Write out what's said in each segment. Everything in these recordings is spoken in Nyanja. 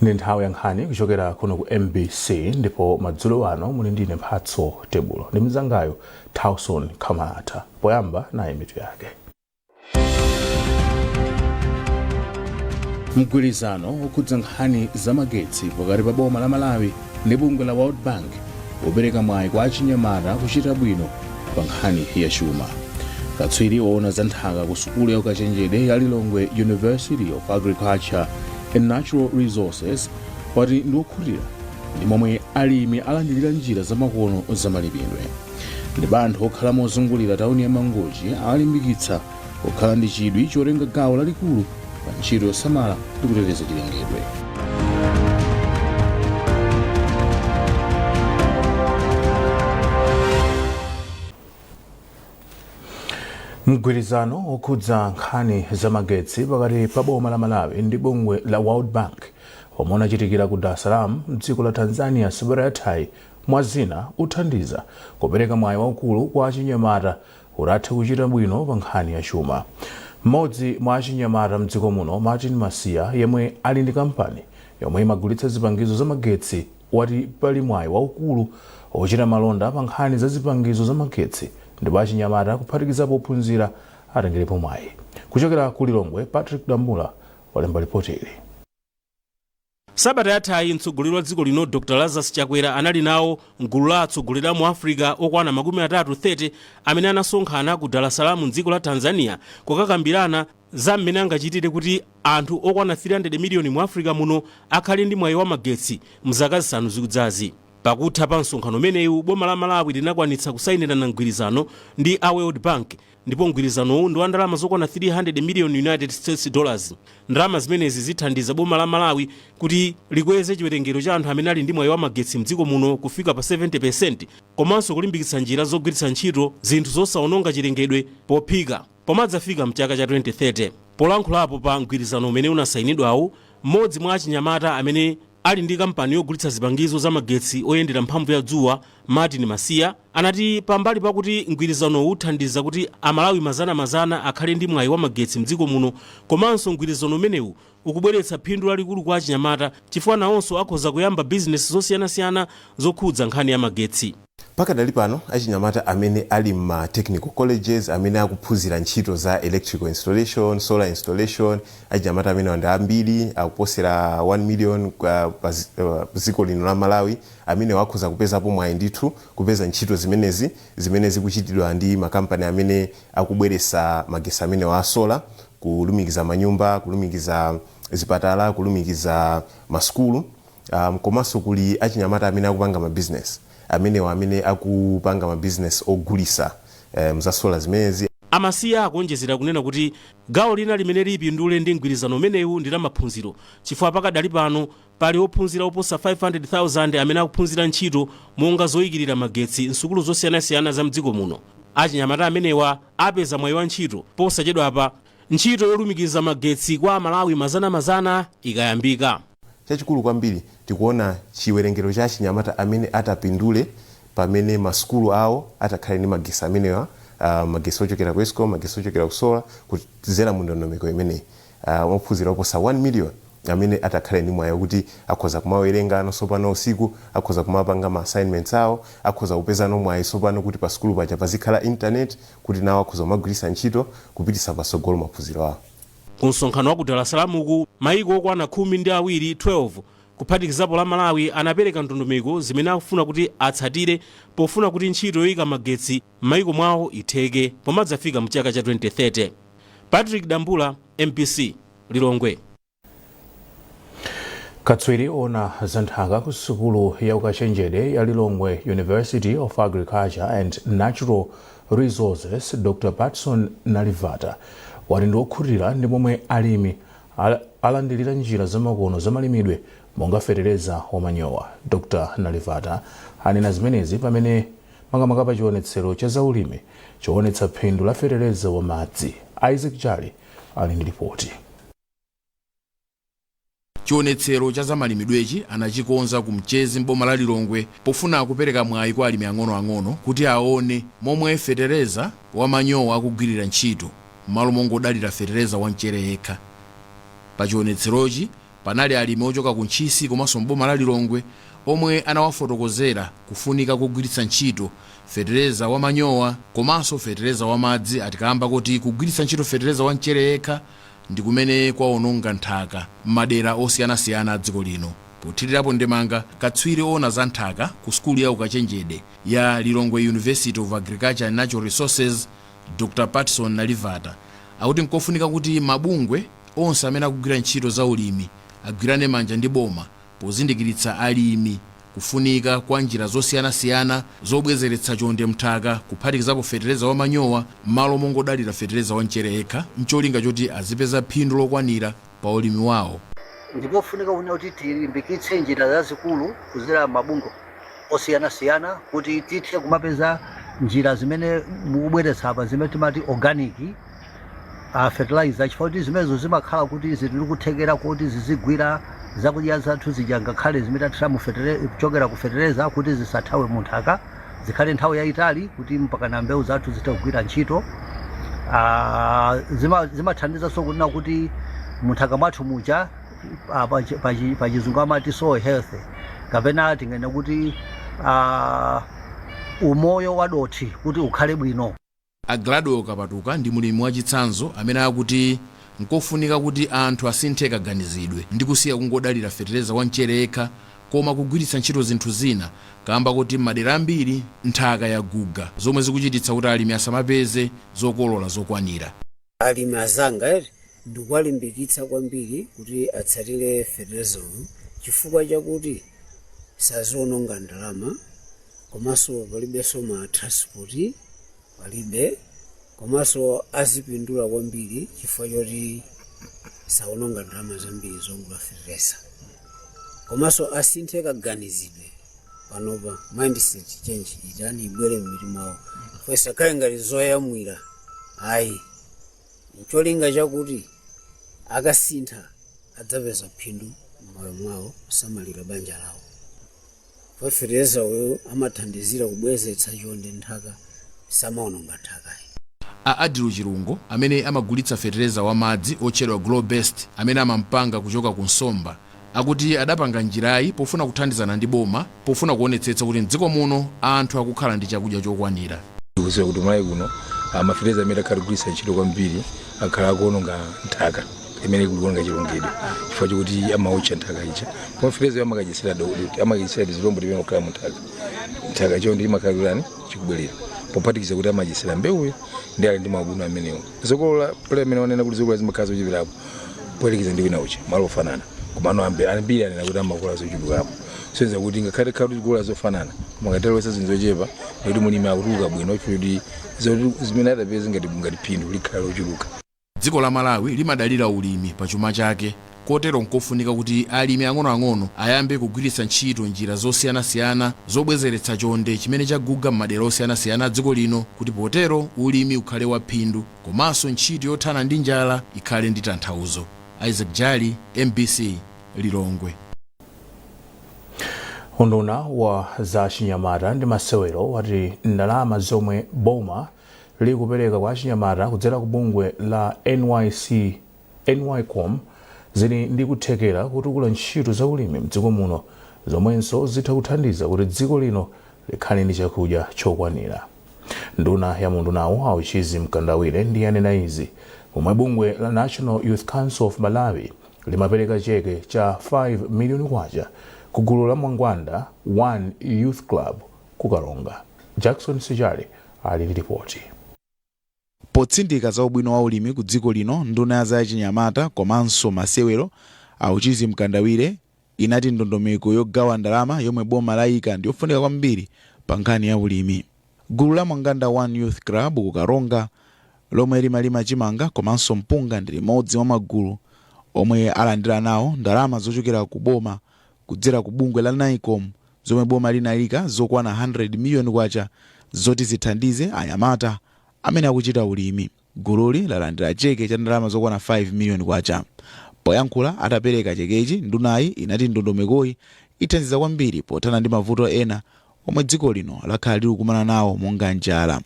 Ndi nthawi ya nkhani kuchokera kuno ku MBC, ndipo madzulo ano muli ndine Mphatso Tebulo ndi mnzangayo Tauson Kamalata. Poyamba nayi mitu yake. Mgwirizano wokhudza nkhani zamagetsi pakati pa boma la Malawi ndi bungwe la World Bank wopereka mwayi kwa achinyamata kuchita bwino pa nkhani ya chuma. Katswiri woona za nthaka ku sukulu ya ukachenjede ya Lilongwe University of Agriculture and Natural Resources wati ndi wokhutira ndi momwe alimi alandirira njira zamakono zamalimidwe. Ndipo anthu okhala mozungulira tauni ya Mangochi awalimbikitsa kukhala ndi chidwi chotenga gawo lalikulu pa ntchito yosamala ndi kuteteza chilengedwe. Mgwirizano wokhudza nkhani zamagetsi pakati pa boma la Malawi ndi bungwe la World Bank omwe unachitikira ku Dar es Salaam mdziko la Tanzania sabata yathayi, mwa zina uthandiza kupereka mwayi waukulu kwa achinyamata kuti athe kuchita bwino pa nkhani ya chuma. Mmodzi mwa achinyamata mdziko muno, Martin Masiya, yemwe ali ndi kampani yomwe imagulitsa zipangizo za magetsi, wati pali mwayi waukulu wochita malonda pa nkhani za zipangizo za magetsi ndipo achinyamata kuphatikizapo ophunzira atengerepo mwayi. Kuchokera ku Lilongwe, Patrick Dambula walemba ripoti ili. Sabata yathayi mtsogoleri wa dziko lino Dr Lazarus Chakwera anali nawo mgulu la atsogoleri a mu Africa okwana 30 30 amene anasonkhana ku Dar es Salaam mdziko la Tanzania kukakambirana za mmene angachitire kuti anthu okwana 300 miliyoni mu Africa muno akhale ndi mwayi wa magetsi mzaka zisanu zikudzazi. Pakutha pa msonkhano umenewu, boma la Malawi linakwanitsa kusayinirana mgwirizano ndi a World Bank, ndipo mgwirizanowu ndi wa ndalama zokwana 300 million United States dollars. Ndalama zimenezi zithandiza boma la Malawi kuti likweze chiwerengero cha anthu amene ali ndi mwayi wa magetsi mdziko muno kufika pa 70%, komanso kulimbikitsa njira zogwiritsa ntchito zinthu zosaononga chilengedwe pophika pomadzafika mchaka cha 2030. Polankhulapo pa mgwirizano umene unasayinidwawu, mmodzi mwa achinyamata amene ali ndi kampani yogulitsa zipangizo za magetsi oyendera mphamvu ya dzuwa, Martin Masiya, anati pambali pakuti mgwirizanowu uthandiza kuti Amalawi mazanamazana akhale ndi mwayi wa magetsi mdziko muno, komanso mgwirizano umenewu ukubweretsa phindu lalikulu kwa achinyamata chifukwa nawonso akhoza kuyamba bizinesi zosiyanasiyana zokhudza nkhani ya magetsi. Pakadali pano, achinyamata amene ali mma technical colleges amene akuphunzira ntchito za electrical installation, solar installation, achinyamata amenewa ndi ambiri, akuposera 1 million pa dziko lino la Malawi. Amenewa akhoza kupezapo mwayi ndithu kupeza ntchito zimenezi zimene zikuchitidwa ndi makampani amene akubweretsa magetsi amenewa a solar, kulumikiza manyumba, kulumikiza zipatala, kulumikiza masukulu. Komanso kuli achinyamata amene akupanga ma business amenewa, amene akupanga ma business ogulisa za solar zimenezi. A Masiya akuonjezera kunena kuti gawo lina limene lipindule ndi mgwirizano umenewu ndi la maphunziro, chifukwa pakadali pano pali ophunzira oposa 500,000 amene akuphunzira ntchito monga zoyikirira magetsi msukulu zosiyanasiyana za mdziko muno. Achinyamata amenewa apeza mwayi wa ntchito posachedwapa ntchito yolumikiza magetsi kwa Amalawi mazanamazana ikayambika. Chachikulu kwambiri, tikuona chiwerengero cha achinyamata amene atapindule pamene masukulu awo atakhale ndi magetsi amenewa, magetsi ochokera ku Escom, magetsi ochokera ku solar, kudzera mu ndondomeko imeneyi. Ophunzira oposa 1 million amene atakhale ndi mwayi kuti akhoza kumawerenga tsopano usiku, akhoza kumapanga ma assignments awo, akhoza kupezano mwayi tsopano kuti pa sukulu paja pazikhala internet kuti nawo akhoza kumagwiritsa ntchito kupititsa patsogolo maphunziro awo. Ku msonkhano wa ku Dar es Salaam-ku, mayiko okwana 12, 12, kuphatikizapo la Malawi, anapereka ndondomeko zimene akufuna kuti atsatire pofuna kuti ntchito yoyika magetsi m'mayiko mwawo itheke pomadzafika mchaka cha 2030. Patrick Dambula, MBC, Lilongwe. Katswiri ona za nthaka ku sukulu ya ukachenjede ya Lilongwe University of Agriculture and Natural Resources, Dr Patson Nalivata, wati ndi wokhutira ndi momwe alimi alandirira njira zamakono zamalimidwe monga fetereza wamanyowa. Dr Nalivata anena zimenezi pamene makamaka pa chionetsero cha zaulimi choonetsa phindu la fetereza wamadzi. Isaac Jali ali ndi ripoti. Chionetsero cha zamalimidwechi anachikonza ku Mchezi m'boma la Lilongwe pofuna kupereka mwayi kwa alimi ang'onoang'ono kuti aone momwe fetereza wamanyowa akugwirira ntchito m'malo mongodalira fetereza wa mchere yekha. Pa chionetserochi, Panali alimi ochoka ku Ntchisi komanso mboma la Lilongwe omwe anawafotokozera kufunika kugwiritsa ntchito fetereza wa manyowa komanso fetereza wa madzi, atikamba kuti kugwiritsa ntchito fetereza wa mchere yekha ndi kumene kwaononga nthaka m'madera osiyanasiyana a dziko lino. Pothirirapo ndemanga, katswiri ona za nthaka ku sukulu ya ukachenjede ya Lilongwe University of Agriculture and Natural Resources, Dr Patson Nalivata, akuti nkofunika kuti mabungwe onse amene akugwira ntchito za ulimi agwirane manja ndi boma pozindikiritsa alimi kufunika kwa njira zosiyanasiyana zobwezeretsa chonde mthaka, kuphatikizapo fetereza wa manyowa m'malo mongodalira fetereza wa mchere yekha, mcholinga choti azipeza phindu lokwanira pa ulimi wawo. Ndipofunika kuona kuti tilimbikitse njira zazikulu kudzera mabungwe osiyanasiyana kuti tithe kumapeza njira zimene mukubweretsa apa, zimene timati organic fertilizer, chifukwa kuti zimenezo zimakhala kuti zili kuthekera kuti zizigwira zakudya zathu zija, ngakhale zimene tathira mu kuchokera ku fetereza, kuti zisathawe mu nthaka, zikhale nthawi yayitali kuti mpaka na mbewu zathu zithe kugwira ntchito. Zimathandizanso kunena kuti munthaka mwathu muja, pachizungu amati soil health, kapena tinganene kuti umoyo wa dothi kuti ukhale bwino. A Gladwell Kapatuka ndi mulimi wachitsanzo amene akuti nkofunika kuti anthu asinthe kaganizidwe ndi kusiya kungodalira fetereza wa mchere yekha, koma kugwiritsa ntchito zinthu zina, kamba kuti m'madera ambiri nthaka yaguga, zomwe zikuchititsa kuti alimi asamapeze zokolola zokwanira. Alimi azanga ere ndikuwalimbikitsa kwambiri kuti atsatire fetereza uyu, chifukwa chakuti saziononga ndalama, komanso palibenso ma transport palibe, komanso azipindula kwambiri chifukwa choti saononga ndalama zambiri zogula fetereza. Komanso asinthe kaganizidwe panopa, mindset change itani, ibwere m'mitima mwawo, isakhale ngati zoyamwira ayi, ncholinga chakuti akasintha adzapeza phindu m'moyo mwawo kusamalira banja lawo. Fetereza uyu amathandizira kubwezetsa chonde nthaka, samaononga nthakayi. A Adilu Chirungo amene amagulitsa fetereza wa madzi otchedwa Glow Best, amene amampanga kuchoka ku nsomba, akuti adapanga njirayi pofuna kuthandizana ndi boma pofuna kuonetsetsa kuti mdziko muno anthu akukhala ndi chakudya chokwanira. Kuziwa kuti Malawi kuno mafetereza amene akhala kugwiritsa ntchito kwambiri akhala akuononga nthaka imene ikuononga chilengedwe, chifukwa chokuti amaotcha nthaka ija. Koma fetereza amakadyetsera amakadyetsera tizilombo timene kukhala mu nthaka, nthaka chonde imakhala chikubwerera, pophatikiza kuti amadyetsera mbewuyo ndi ali ndi mabwino amenewo. Zokolola pale amene wanena kuti zokolola zimakhala zocheperapo poyerekeza ndi wina uja malo ofanana, komano ambiri anena kuti amakolola zochulukapo, soyenza kuti ngakhale khala kuti zikolola zofanana, koma ngati zinthu zochepa, ndikuti mulimi akutuluka bwino, chifukwa kuti zimene adapeza ngati phindu likhala lochuluka. Dziko la Malawi limadalira ulimi pa chuma chake, kotero nkofunika kuti alimi ang'onoang'ono ayambe kugwiritsa ntchito njira zosiyanasiyana zobwezeretsa chonde chimene chaguga m'madera osiyanasiyana a dziko lino, kuti potero ulimi ukhale wa phindu komanso ntchito yothana ndi njala ikhale ndi tanthauzo. Isaac Jali, MBC, Lilongwe. Unduna wa za chinyamata ndi masewero wati ndalama zomwe boma likupereka kwa achinyamata kudzera ku bungwe la NYC NYCOM zili ndi kuthekera kutukula ntchito za ulimi mdziko muno, zomwenso zitha kuthandiza kuti dziko lino likhale ndi chakudya chokwanira. Nduna ya mundunawo, a Uchizi Mkandawire, ndi yanena izi pomwe bungwe la National Youth Council of Malawi limapereka cheke cha 5 miliyoni kwacha ku gulu la Mwangwanda One Youth Club ku Karonga. Jackson Sijali ali ndi ripoti. Potsindika za ubwino wa ulimi ku dziko lino, nduna ya za chinyamata komanso masewero, a Uchizi Mkandawire, inati ndondomeko yogawa ndalama yomwe boma layika ndi yofunika kwambiri pa nkhani ya ulimi. Gulu la Mwanganda One Youth Club ku Karonga, lomwe limalima chimanga komanso mpunga, ndi limodzi mwa magulu omwe alandira nawo ndalama zochokera ku boma kudzera ku bungwe la NYCOM, zomwe boma linayika zokwana 100 miliyoni kwacha zoti zithandize anyamata amene akuchita ulimi. Gululi lalandira cheke cha ndalama zokwana 5 miliyoni kwacha. Poyankhula atapereka chekechi, ndunayi inati ndondomekoyi ithandiza kwambiri pothana ndi mavuto ena omwe dziko lino lakhala likukumana nawo monga njala.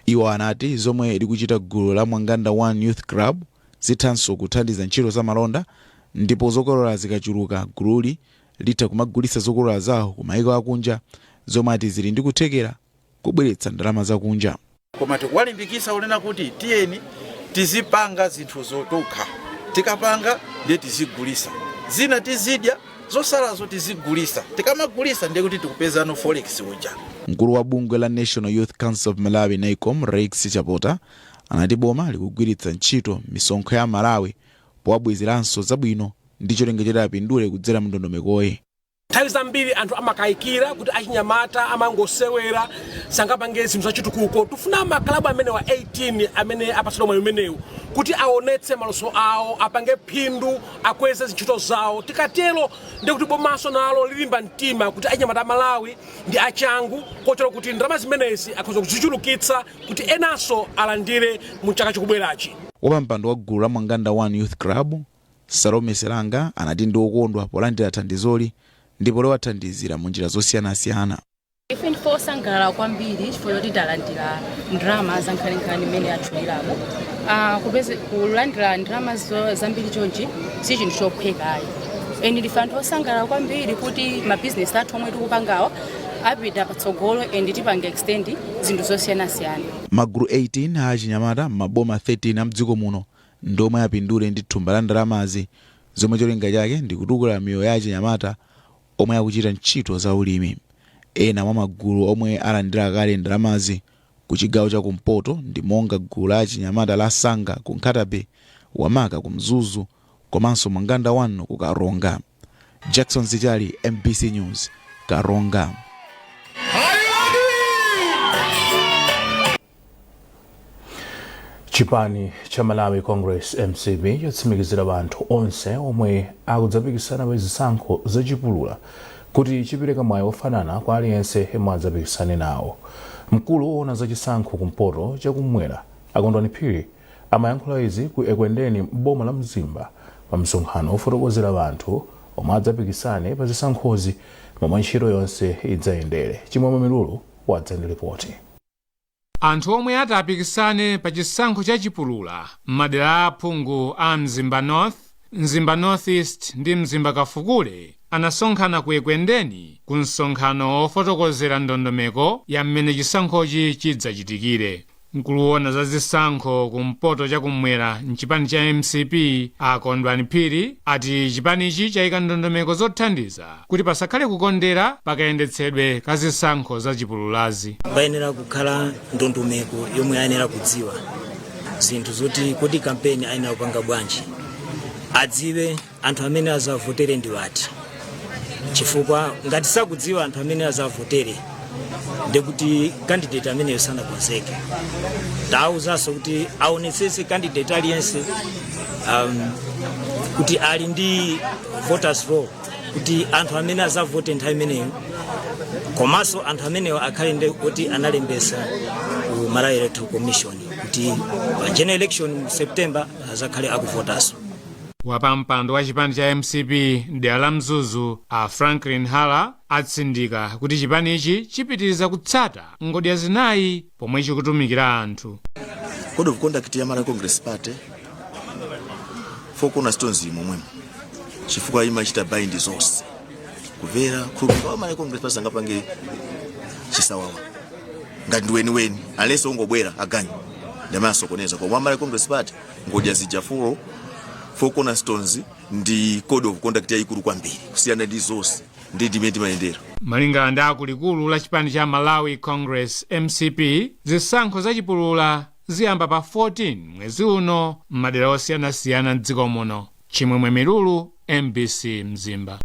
Iwo anati zomwe likuchita gulu la Mwanganda One Youth Club zithanso kuthandiza ntchito za malonda. Ndipo zokolola zikachuluka, gululi litha kumagulitsa zokolola zawo ku mayiko akunja, zomwe ati zili ndi kuthekera kubweretsa ndalama zakunja. Koma tikuwalimbikitsa kunena kuti tiyeni tizipanga zinthu zotokha. Tikapanga ndiye tizigulisa, zina tizidya, zosalazo tizigulisa. Tikamagulisa ndiye kuti tikupezano forex uja. Mkulu wa bungwe la National Youth Council of Malawi, NACOM, Rex Chapota, anati boma likugwiritsa ntchito misonkho ya Malawi powabwezeranso zabwino ndi cholinga choti apindule kudzera mu ndondomekoyi. Nthawi zambiri anthu amakayikira kuti achinyamata amangosewera, sangapange zinthu zachitukuko. Tifuna makalabu amene wa 18 amene apatsidwa mwayi umenewu kuti aonetse maluso awo, apange phindu, akweze zintchito zawo. Tikatero ndi kuti bomaso nalo lilimba mtima kuti achinyamata a Malawi ndi achangu, kotero kuti ndalama zimenezi akhoza kuzichulukitsa kuti enanso alandire mu chaka chikubwerachi. Wapampando wa gulu la Mwanganda One Youth Club, Salome Selanga, anati ndi okondwa polandira thandizoli ndipo liwathandizira mu njira zosiyanasiyana. Ife ndife osangalala kwambiri chifukwa choti talandira ndalama za nkhaninkhani imene atchuliramo. Kulandira ndalama zambiri chonchi si chinthu chophwekayi, and ndife anthu osangalala kwambiri kuti mabizinesi athu omwe tikupangawa apita patsogolo and tipanga extend zinthu zosiyanasiyana. Magulu 18 a achinyamata m'maboma 13 a mdziko muno ndomwe apindule ndi thumba la ndalamazi, zomwe cholinga chake ndi kutukula miyoyo ya achinyamata omwe akuchita ntchito za ulimi. Ena mwa magulu omwe alandira kale ndalamazi ku chigawo chakumpoto ndi monga gulu la achinyamata la Sanga ku Nkhata Bay, Wamaka ku Mzuzu komanso Mwanganda 1 ku Karonga. Jackson Zichali, MBC News, Karonga. Chipani cha Malawi Congress, MCP, chatsimikizira anthu onse omwe akudzapikisana pa zisankho zachipulula kuti chipereka mwayi wofanana kwa aliyense yemwe adzapikisane nawo. Mkulu woona zachisankho kumpoto chakumwera, Akondwani Phiri, amayankhula izi ku Ekwendeni m'boma la Mzimba pa msonkhano wofotokozera anthu omwe adzapikisane pa zisankhozi momwe ntchito yonse idzayendere. Chimwemwe Milulu wadza ndi ripoti. Anthu omwe ati apikisane pa chisankho cha chipulula m'madera a aphungu a Mzimba North, Mzimba North East ndi Mzimba Kafukule anasonkhana ku Ekwendeni ku msonkhano wofotokozera ndondomeko ya mmene chisankhochi chidzachitikire. Mkulu woona za zisankho kumpoto chakumwera mchipani cha MCP, a Kondwani Phiri, ati chipanichi chayika ndondomeko zothandiza kuti pasakhale kukondera pakayendetsedwe ka zisankho za chipululazi. Payenera kukhala ndondomeko yomwe ayenera kudziwa zinthu zoti kodi kampeni ayenera kupanga bwanji, adziwe anthu amene azavotere ndi wati, chifukwa ngati sakudziwa anthu amene azavotere ndekuti candidate ameneyo sanakonzeke. Tawuzanso kuti aonetsetse candidate aliyense kuti ali ndi voters roll, kuti anthu amene azavote nthawi imeneyo, komanso anthu amenewo akhale ndi kuti analembesa ku Malawi Electoral Commission kuti pa general election mu September azakhale akuvotanso. Wapampando wa chipani cha MCP mdera la Mzuzu, a Franklin Hala, atsindika kuti chipanichi chipitiriza kutsata ngodya zinayi pomwe chikutumikira anthu. Code of conduct ya Malawi Congress Party, four cornerstones momwemo, chifukwa imachita bind zonse, kumvera, khulupirira. Malawi Congress Party sangapange chisawawa ngati ndi weniweni, unless ungobwera aganyu ndamasokoneza. Koma Malawi Congress Party, ngodya zija four cornerstones ndi code of conduct yayikulu kwambiri kusiyana ndi zonse, ndi ndimene timayendera. Malingana ndi akuluakulu la chipani cha Malawi Congress, MCP, zisankho zachipulula ziyamba pa 14 mwezi uno m'madera osiyanasiyana mdziko muno. Chimwemwe Milulu, MBC, Mzimba.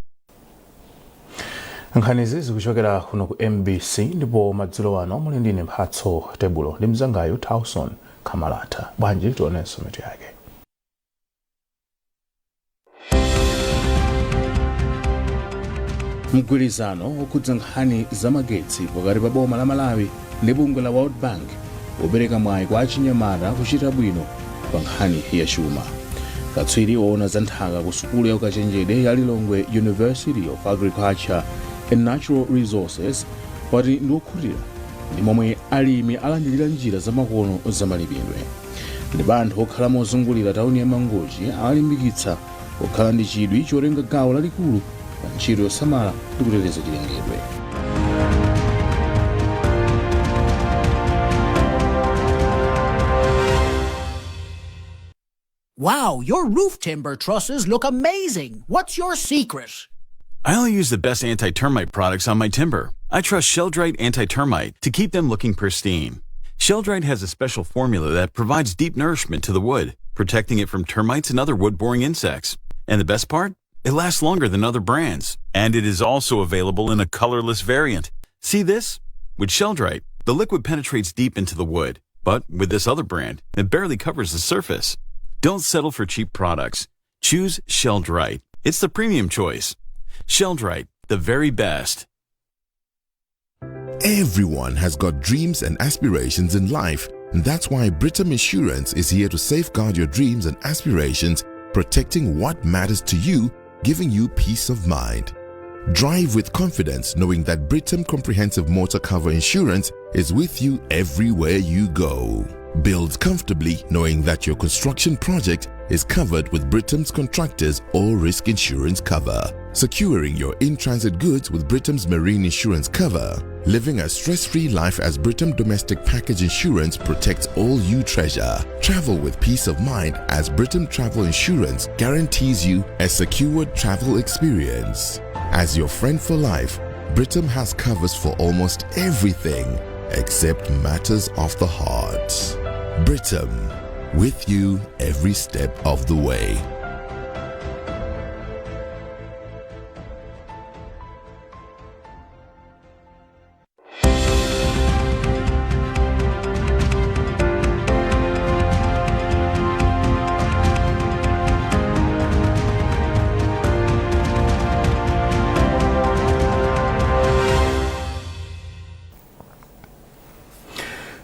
Nkhanizi zikuchokera kuno ku MBC ndipo madzulo ano muli ndine Mphatso Tebulo ndi mzangayu Tauson Kamalata. Bwanji tionenso mitu yake. Mgwirizano wokhudza nkhani zamagetsi pakati pa boma la Malawi ndi bungwe la World Bank upereka mwayi kwa achinyamata kuchita bwino pa nkhani ya chuma. Katswiri woona za nthaka ku sukulu ya ukachenjede ya Lilongwe University of Agriculture and Natural Resources wati ndi wokhutira ndi momwe alimi alandirira njira zamakono zamalimidwe. Ndipo anthu okhala mozungulira tawuni ya Mangochi awalimbikitsa Kukhala ndi chidwi chotenga gawo lalikulu pa ntchito yosamala ndi kuteteza chilengedwe. Wow, your roof timber trusses look amazing. What's your secret? I only use the best anti termite products on my timber. I trust Sheldrite Anti Termite to keep them looking pristine. Sheldrite has a special formula that provides deep nourishment to the wood, protecting it from termites and other wood boring insects. And the best part? It lasts longer than other brands. And it is also available in a colorless variant. See this? With Sheldrite, the liquid penetrates deep into the wood, but with this other brand, it barely covers the surface. Don't settle for cheap products. Choose Sheldrite. It's the premium choice. Sheldrite, the very best. Everyone has got dreams and aspirations in life, and that's why Britam Insurance is here to safeguard your dreams and aspirations, protecting what matters to you, giving you peace of mind. Drive with confidence knowing that Britam Comprehensive Motor Cover Insurance is with you everywhere you go. Build comfortably knowing that your construction project is covered with Britam's Contractors All Risk Insurance Cover. Securing your in transit goods with Britam's Marine Insurance Cover. Living a stress free life as Britam Domestic Package Insurance protects all you treasure. Travel with peace of mind as Britam Travel Insurance guarantees you a secured travel experience. As your friend for life, Britam has covers for almost everything except matters of the heart. Britam, with you every step of the way.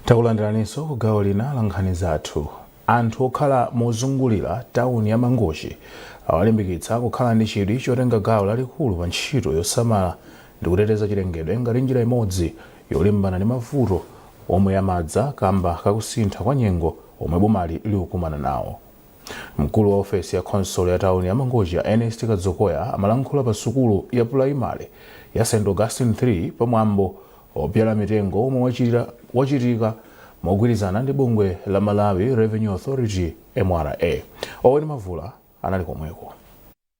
Takulandiraninso ku gawo lina la nkhani zathu. Anthu okhala mozungulira tawuni ya Mangochi awalimbikitsa kukhala ndi chidwi chotenga gawo lalikulu pa ntchito yosamala ndi kuteteza chilengedwe ngati njira imodzi yolimbana ndi mavuto omwe amadza kamba kakusintha kwa nyengo omwe bomali likukumana nawo. Mkulu wa ofesi ya khonsolo ya tawuni ya Mangochi, Ernest Kadzokoya, amalankhula pa sukulu ya pulaimali ya St Augustine 3 pamwambo obyala mitengo omwe wachitika mogwirizana ndi bungwe la Malawi Revenue Authority, MRA. Owen Mavula anali komweko.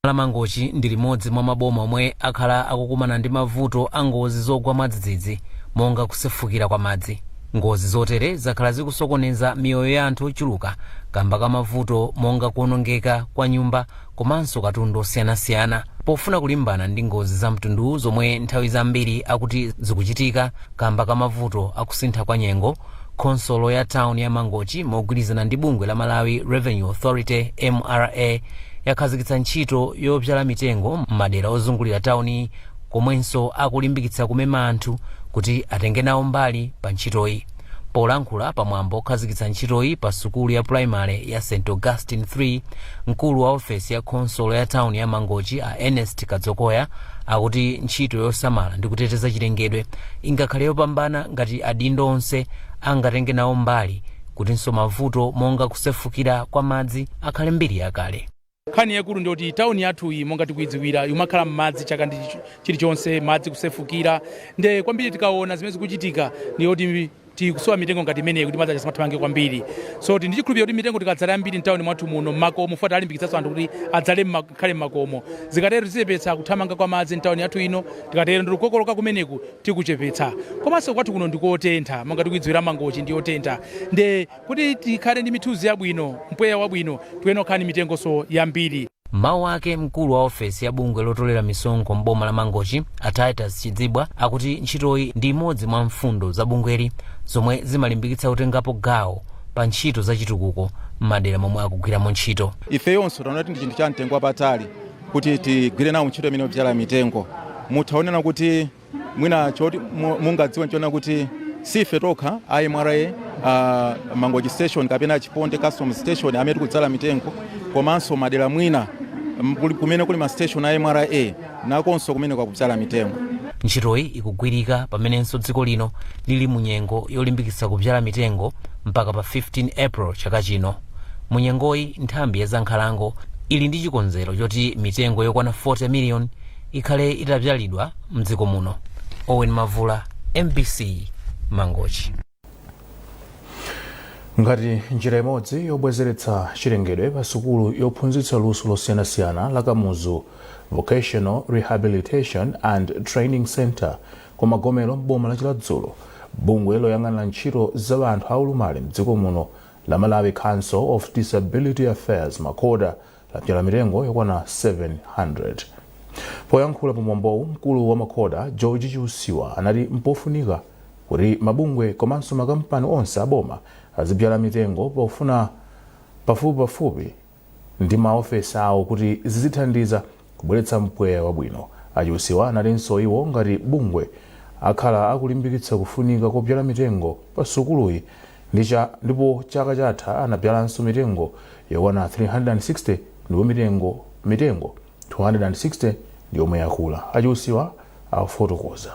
La Mangochi ndi limodzi mwa maboma omwe akhala akukumana ndi mavuto a ngozi zogwa mwadzidzidzi monga kusefukira kwa madzi. Ngozi zotere zakhala zikusokoneza miyoyo ya anthu ochuluka kamba ka mavuto monga kuonongeka kwa nyumba komanso katundu osiyanasiyana. Pofuna kulimbana ndi ngozi za mtunduwu zomwe nthawi zambiri akuti zikuchitika kamba ka mavuto akusintha kwa nyengo, khonsolo ya tawuni ya Mangochi mogwirizana ndi bungwe la Malawi Revenue Authority, MRA, yakhazikitsa ntchito yobzala mitengo m'madera ozungulira tawuni, komwenso akulimbikitsa kumema anthu kuti atenge nawo mbali pa ntchitoyi. Polankhula pamwambo okhazikitsa ntchitoyi pa sukulu ya puraimali ya St Augustine 3, mkulu wa ofesi ya khonsolo ya tawuni ya Mangochi a Ernest Kadzokoya akuti ntchito yosamala ndi kuteteza chilengedwe ingakhale yopambana ngati adindo onse angatenge nawo mbali, kutinso mavuto monga kusefukira kwa madzi akhale mbiri yakale. Nkhani yakulu ndiyoti tawuni yathu iyi, monga tikuidziwira, imakhala m'madzi chaka ndi chilichonse, madzi kusefukira. Nde kwambiri tikaona zimene zikuchitika ndiyoti tikusowa mitengo ngati imeneyi kuti madzi asamathamange kwambiri. So ndi chikhulupiriro kuti mitengo tikadzala yambiri mtawuni mwathu muno, mmakomo, fuati alimbikitsanso anthu kuti adzale khale mmakomo, zikatero tizichepetsa kuthamanga kwa madzi mtawuni yathu ino. Tikatero ndi kukokoloka kumeneku tikuchepetsa. Komanso kwathu kuno ndikotentha, monga tikuidziwira Mangochi ndiyotentha, nde kuti tikhale ndi mithunzi yabwino, mpweya wabwino, tiyenera kukhala ndi mitengonso yambiri. Mawu ake, mkulu wa ofesi ya bungwe lotolera misonkho m'boma la Mangochi a Titus Chidzibwa akuti ntchitoyi ndi imodzi mwa mfundo za bungweli zomwe zimalimbikitsa kutengapo gawo pa ntchito zachitukuko m'madera momwe akugwiramo ntchito. Ifeyonso taona kuti ndi chinthu cha mtengo wapatali kuti tigwire nawo ntchito imene yobyala mitengo. Muthaonera kuti mwina choti mungadziwe nchiona kuti sife tokha a MRA Mangochi station kapena Chiponde Customs station amene tikudzala mitengo, komanso madera mwina kumene kuli ma station a MRA nakonso kumene kwakudzala mitengo. Ntchitoyi ikugwirika pamenenso dziko lino lili mu nyengo yolimbikitsa kubyala mitengo mpaka pa 15 April chaka chino. Mu nyengoyi, nthambi ya zankhalango Ili ndi chikonzero choti mitengo yokwana 40 million ikhale itabyalidwa mdziko muno. Owen Mavula, MBC, Mangochi. Ngati njira imodzi yobwezeretsa chilengedwe, pa sukulu yophunzitsa luso losiyanasiyana la Kamuzu Vocational Rehabilitation and Training Center ku Magomero m'boma la Chiradzulu, bungwe loyang'anira ntchito za anthu aulumali mdziko muno la Malawi Council of Disability Affairs, MACODA, labyala mitengo yokwana 700. Poyankhula pamwambowu, mkulu wa MACODA George Chiusiwa anati mpofunika kuti mabungwe komanso makampani onse aboma azibyala mitengo pofuna pafupipafupi ndi maofesi awo kuti zizithandiza kubweretsa mpweya wabwino. A Chiusiwa anatinso iwo ngati bungwe akhala akulimbikitsa kufunika kobyala mitengo pa sukuluyi, ndipo chaka chatha anabyalanso mitengo yokwana 360, ndipo mitengo 260 ndi yomwe yakula. A Chiusiwa afotokoza.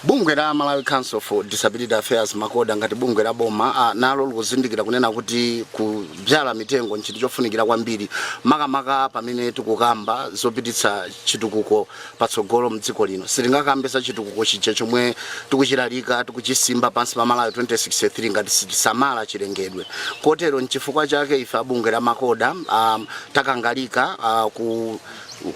Bungwe la Malawi Council for Disability Affairs, MACODA, ngati bungwe la boma, nalo likuzindikira kunena kuti kubyala mitengo nchinthu chofunikira kwambiri, makamaka pamene tikukamba zopititsa chitukuko patsogolo mdziko lino. Sitingakambe za chitukuko chija chomwe tikuchilalika, tikuchisimba pansi pa Malawi 2063, ngati sitisamala chilengedwe. Kotero nchifukwa chake ife abungwe la MACODA takangalika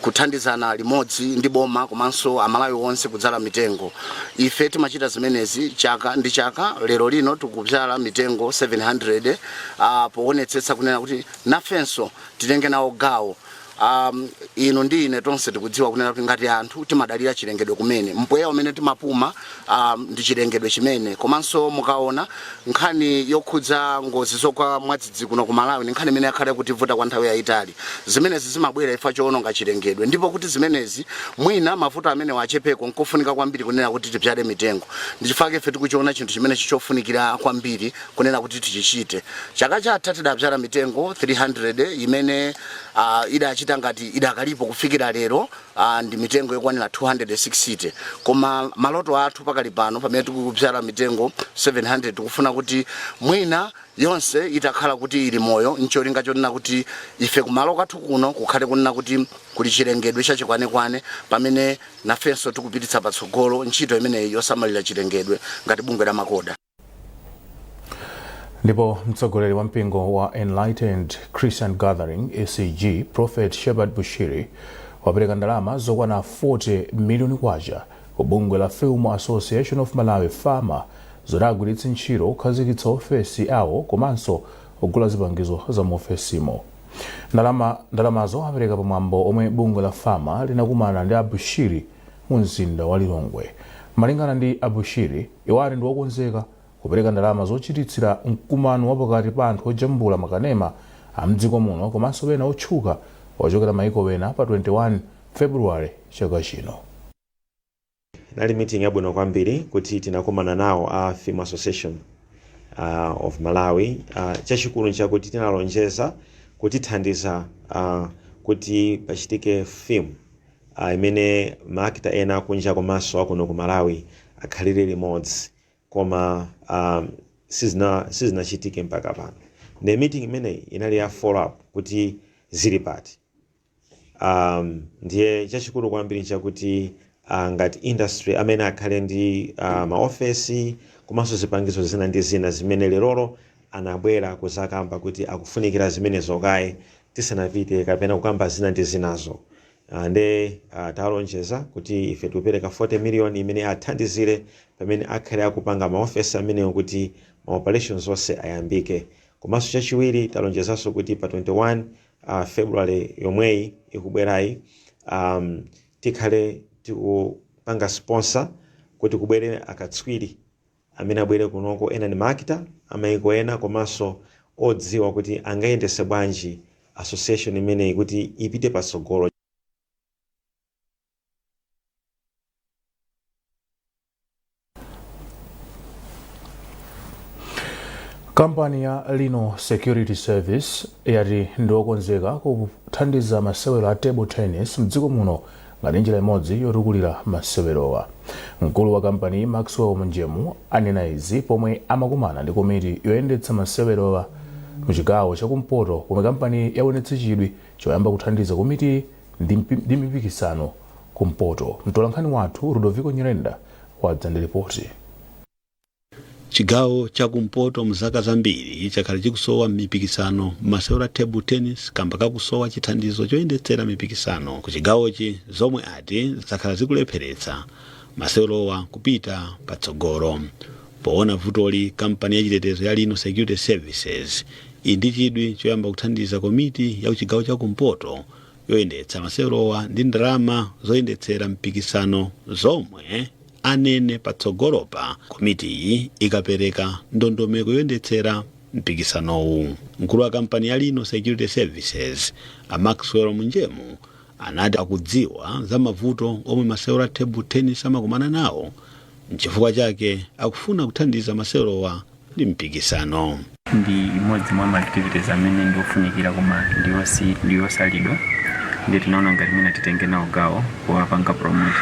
kuthandizana limodzi ndi boma komanso Amalawi onse kudzala mitengo. Ife timachita zimenezi chaka ndi chaka. Lero lino tikubyala mitengo 700 poonetsetsa kunena kuti nafenso titenge nawo gawo. Inu ndi ine tonse tikudziwa kunena kuti ngati anthu timadalira chilengedwe kumene mpweya umene timapuma ndi chilengedwe chimene. Komanso mukaona nkhani yokhudza ngozi zogwa mwadzidzidzi kuno ku Malawi, ndi nkhani imene yakhala kutivuta kwa nthawi yayitali. Zimenezi zimabwera chifukwa chowononga chilengedwe, ndipo kuti zimenezi mwina mavuto amenewa achepeko, nkofunika kwambiri kunena kuti tibyale mitengo. Ndi chifukwa ife tikuchiona chinthu chimenechi chofunikira kwambiri kunena kuti tichichite. Chaka chatha tidabyala mitengo 300 imene idachita ngati idakalipo kufikira lero, ndi mitengo yokwanira 260. Koma maloto athu pakali pano, pamene tikubyala mitengo 700, tikufuna kuti mwina yonse itakhala kuti ili moyo, ncholinga chonena kuti ife kumalo kwathu kuno kukhale kunena kuti kuli chilengedwe chachikwanekwane, pamene nafenso tikupititsa patsogolo ntchito imeneyi yosamalira chilengedwe ngati bungwe la MACODA. Ndipo mtsogoleri wa mpingo wa Enlightened Christian Gathering, ECG, Prophet Shepherd Bushiri, wapereka ndalama zokwana 40 miliyoni kwacha ku bungwe la Film Association of Malawi, FAMA, zoti agwiritse ntchito kukhazikitsa ofesi awo komanso kugula zipangizo za mu ofesimo. Ndalamazo apereka pamwambo omwe bungwe la FAMA linakumana ndi a Bushiri mu mzinda wa Lilongwe. Malingana ndi a Bushiri, iwo ali ndi wokonzeka kupereka ndalama zochititsira mkumano wapakati pa anthu ojambula makanema a mdziko muno komanso ena otchuka ochokera maiko ena pa 21 February chaka chino. Inali meeting yabwino kwambiri kuti tinakumana nawo a Film Association of Malawi. Chachikulu nchakuti tinalonjeza kutithandiza kuti pachitike film imene ma actor ena akunja komanso akuno ku Malawi akhalire limodzi, koma sizinachitike mpaka pano. The meeting imeneyi inali ya follow up kuti zili pati. Ndiye chachikulu kwambiri nchakuti ngati industry amene akhale ndi maofesi komanso zipangizo zina ndi zina zimene lerolo anabwera kuzakamba kuti akufunikira zimenezo kaye tisanapite kapena kukamba zina ndi zinazo. Nde talonjeza kuti ife tikupereka 40 million imene athandizire pamene akhale akupanga maofesi amenewo kuti ma operations onse ayambike. Komanso chachiwiri, talonjezanso kuti pa 21 February yomweyi ikubwerayi, tikhale tikupanga sponsor kuti kubwere akatswiri amene abwere kunoko. Ena ndi ma actor amaiko ena komanso odziwa kuti angayendese bwanji association imeneyi kuti ipite patsogolo. Kampani ya Lino Security Service yati ndiokonzeka kuthandiza masewero a table tennis mdziko muno ngati njira imodzi yotukulira masewerowa. Mkulu wa kampani Maxwell Mnjemu anena izi pomwe amakumana ndi komiti yoyendetsa masewerowa muchigawo chakumpoto, pomwe kampani yaonetsa chidwi. Choyamba kuthandiza komiti ndi mipikisano kumpoto. Mtolankhani wathu Rudoviko Nyirenda wadza ndi ripoti. Chigawo chakumpoto mzaka zambiri chakhala chikusowa mipikisano m'masewero a table tennis kamba kakusowa chithandizo choyendetsera mipikisano ku chigawochi, zomwe ati zakhala zikulepheretsa masewerowa kupita patsogolo. Poona vutoli, kampani yachitetezo ya Lino Security Services ili ndi chidwi choyamba kuthandiza komiti ya kuchigawo chakumpoto yoyendetsa masewerowa ndi ndalama zoyendetsera mpikisano, zomwe anene patsogolopa komitiyi ikapereka ndondomeko yoyendetsera mpikisanowu. Mkulu wa kampani ya Lino Security Services, a Maxwell Munjemu, anati akudziwa za mavuto omwe masewero a table tennis amakumana nawo, nchifukwa chake akufuna kuthandiza masewerowa ndi mpikisano. Ndi imodzi mwa ma activities amene ndiofunikira koma ndiyosalidwa, ndi tinaona ngati mwina titenge nawo gawo powapanga promote,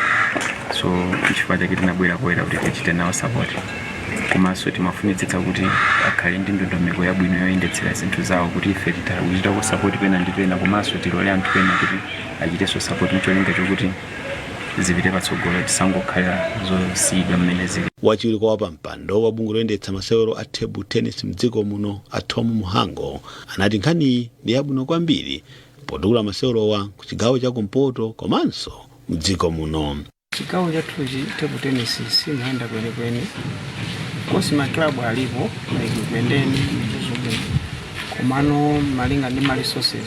so chifukwa chake tinabwera poyera kuti tichite nawo support. Komanso timafunitsitsa kuti akhale ndi ndondomeko yabwino yoyendetsera zinthu zawo, kuti ife titha kuchitako support pena ndi pena, komanso tilole anthu ena kuti achitenso support mcholinga chokuti zipite patsogolo, tisangokhala zosiyidwa mmene zili. Wachiwiri kwa wapampando wa bungwe loyendetsa masewero a table tennis mdziko muno, a Tom Muhango, anati nkhaniyi ndi yabwino kwambiri potukula masewerowa ku chigawo chakumpoto komanso mdziko muno. Chigawo chathuchi table tennis simayenda kwenikweni kosi. Maklabu alipo like Ekwendeni, Mzuzu, komano malinga ndi ma resources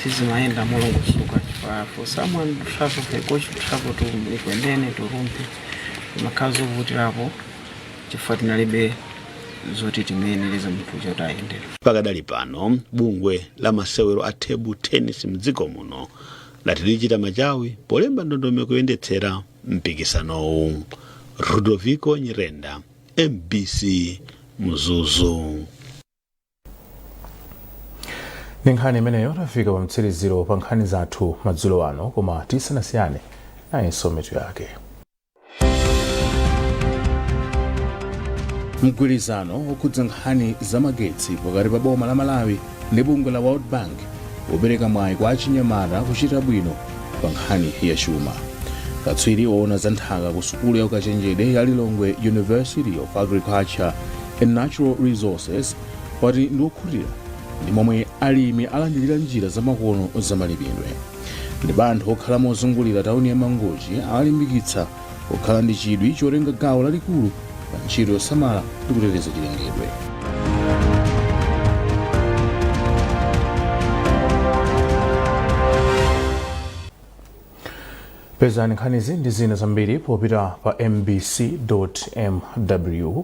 sizimayenda molongosoka, chifukwa for someone to travel, for a coach to travel to Ekwendeni, to Rumphi, zimakhala zovutirapo chifukwa tinalibe zoti timuyenereze munthu uja kuti ayendere. Pakadali pano bungwe la masewero a table tennis mdziko muno lati lichita machawi polemba ndondomeko yoyendetsera mpikisanowu. Rudoviko Nyirenda, MBC, Mzuzu. Ndi nkhani imeneyo tafika pa mtsiriziro pa nkhani zathu madzulo ano, koma tisanasiyane, nayinso mitu yake. Mgwirizano okhudza nkhani zamagetsi pakati pa boma la Malawi ndi bungwe la World Bank upereka mwayi kwa achinyamata kuchita bwino pa nkhani ya chuma. Katswiri woona za nthaka ku sukulu ya ukachenjede ya Lilongwe University of Agriculture and Natural Resources wati ndi wokhutira ndi momwe alimi alandirira njira zamakono zamalimidwe. Ndipo anthu okhala mozungulira tawuni ya Mangochi awalimbikitsa kukhala ndi chidwi chotenga gawo lalikulu pa ntchito yosamala ndi kuteteza chilengedwe. Pezani nkhanizi ndi zina zambiri popita pa mbc.mw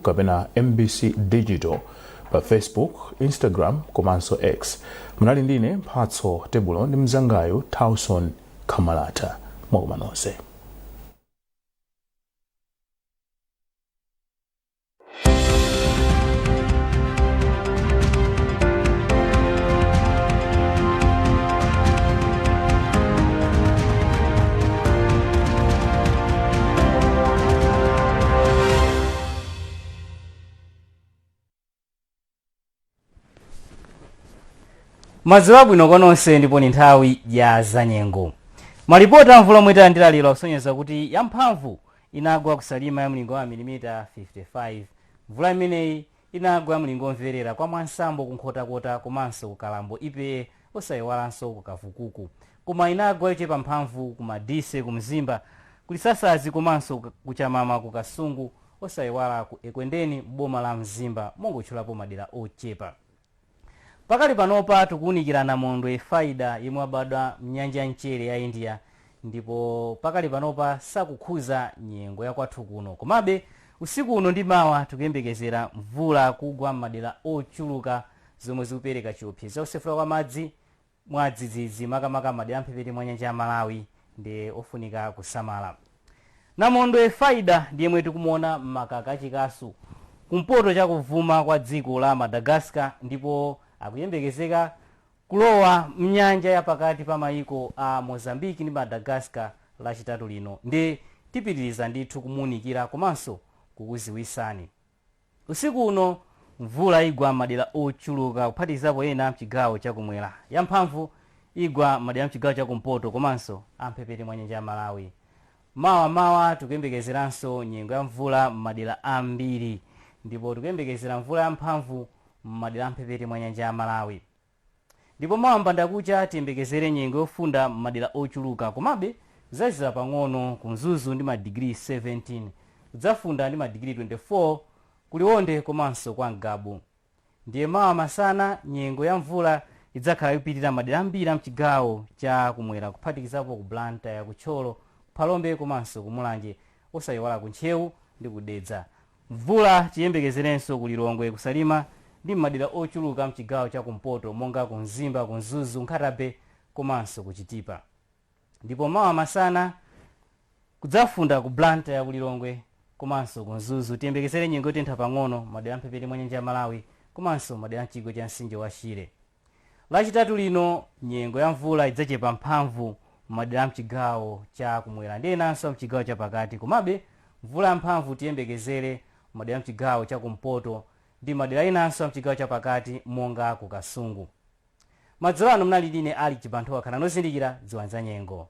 kapena MBC Digital pa Facebook, Instagram komanso X. Munali ndine Mphatso Tebulo ndi mzangayo Tauson Kamalata. Mwakoma nonse. Madzulo abwino kwa nonse, ndipo ni nthawi ya zanyengo. Malipoti a mvula omwe talandira lero akusonyeza kuti yamphamvu inagwa kuSalima ya mlingo wa milimita 55. Mvula imeneyi inagwa ya mlingo omverera kwa Mwansambo, kuNkhotakota komanso kuKalambo EPA, osayiwalanso kuKavukuku, koma inagwa yochepa mphamvu ku Madise ku Mzimba, kuLisasazi komanso kuChamama ku Kasungu, osayiwala ku Ekwendeni m'boma la Mzimba, mongotchulapo madera ochepa. Pakali panopa tikuwunikira namondwe Faida yemwe wabadwa mnyanja ya mchere ya India, ndipo pakali panopa sakukhuza nyengo ya kwathu kuno. Komabe usiku uno ndi mawa tikuyembekezera mvula kugwa m'madera ochuluka, zomwe zikupereka chiopsezo cha kusefukira kwa madzi mwadzidzidzi, makamaka madera amphepete mwa nyanja ya Malawi, ndi ofunika kusamala. Namondwe Faida ndi yemwe tikumuona m'makaka achikasu kumpoto chakuvuma kwa dziko la Madagascar, ndipo akuyembekezeka kulowa mnyanja ya pakati pa mayiko a Mozambique ndi Madagascar Lachitatu lino, ndi tipitiriza ndithu kumuunikira komanso kukuziwisani. Usiku uno mvula igwa m'madera ochuluka kuphatikizapo ena mchigawo chakumwera. Yamphamvu Igwa madera mchigawo chakumpoto komanso amphepete mwa nyanja ya Malawi. Mawa tikuyembekezeranso nyengo ya mvula m'madera ambiri, ndipo tikuyembekezera mvula yamphamvu m'madera amphepete mwa nyanja ya Malawi. Ndipo mawa mbandakucha tiyembekezere nyengo yofunda m'madera ochuluka, komabe zazizira pang'ono ku Mzuzu ndi madigiri 17, kudzafunda ndi madigiri 24 kuLionde komanso kwa Ngabu. Ndiye mawa masana nyengo ya mvula idzakhala yopitirira madera ambiri amchigawo cha kumwera, kuphatikizapo ku Blantyre, kuThyolo, Phalombe komanso kuMulanje, osayiwala kuNtcheu ndi kuDedza. Mvula tiyembekezerenso ku Lilongwe, kuSalima ndi m'madera ochuluka mchigawo cha kumpoto monga ku Mzimba, ku Mzuzu, Nkhata Bay komanso ku Chitipa. Ndipo mawa masana kudzafunda ku Blantyre, ku Lilongwe komanso ku Mzuzu. Tiyembekezere nyengo yotentha pang'ono madera amphepete mwa nyanja ya Malawi komanso madera mchigwa cha mtsinje wa Shire. Lachitatu lino nyengo ya mvula idzachepa mphamvu madera amchigawo cha kumwera ndi enanso amchigawo chapakati, komabe mvula yamphamvu tiyembekezere madera amchigawo chakumpoto ndi madera enanso amchigawo chapakati monga ku Kasungu. Madzulo ano mnali ndine Ali Chibanthu. Wakhala nozindikira, dziwani za nyengo.